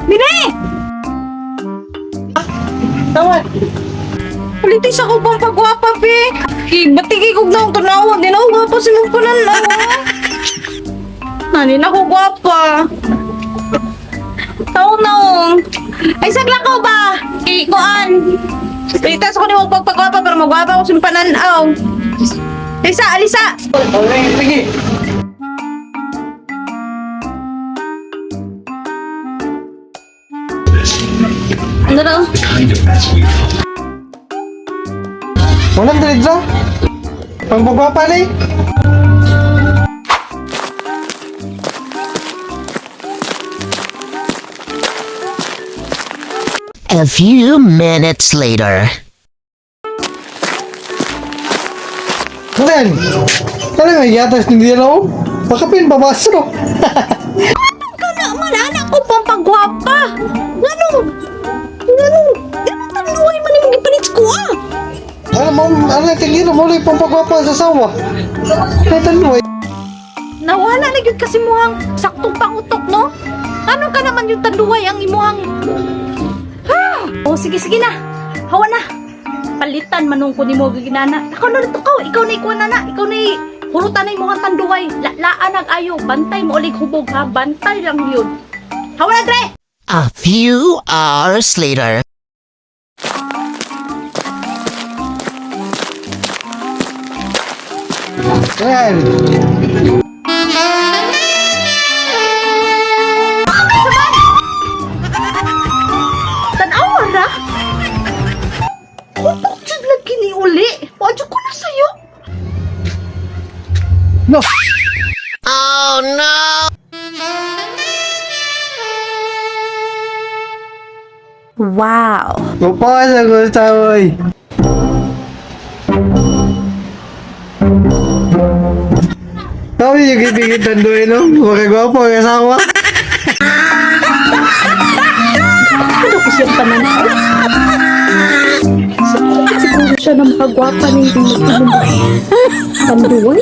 Dili! Tama. Paliti sa ko pang pagwapa, be. Kay batigi kog naong tanawa, di na ako gwapa sa imong pananaw. Nani na ko gwapa. Tao naong. Ay sagla ko ba? Kay kuan. Palitas ko nimo pagpagwapa para magwapa ko sa imong pananaw. Alisa, alisa. Okay, sige. Ano raw? Walang dredra. Pagpagwapa na eh. A few minutes later. Ano yan? Ano may gatas ni Dilo? Baka pinabasro. Kana man anak ko pang pagwapa. Ngano? Ngano? Ngano tanuay man imong gipalit ko ah. Ano mo, ano tingin mo ulit pampagwapa sa sawa? Ay, tanduay. Nawala na gyud kasi muhang saktong pangutok, no? Ano ka naman yung tanduay ang imuhang? Ha! Oh, sige, sige na. Hawa na. Palitan manung ko nimo giginana. Ako na rito ka, ikaw na ikuha na na. Ikaw na hurutan na imuhang tanduay. Laan ang ayo. Bantay mo ulit hubog ha. Bantay lang yun. Hawa na, Dre! A few hours later. Ayan. Tanawa ra? Kutok jud lagi ni uli. Wadyo ko na sa'yo. No. Oh no! Wow. Mapasa ko sa oy. Tawa yung kaibigan tanduay no? Makagwapo ang asawa. Ano ko siyang pananaw? Siguro siya ng pagwapa ni Tanduay?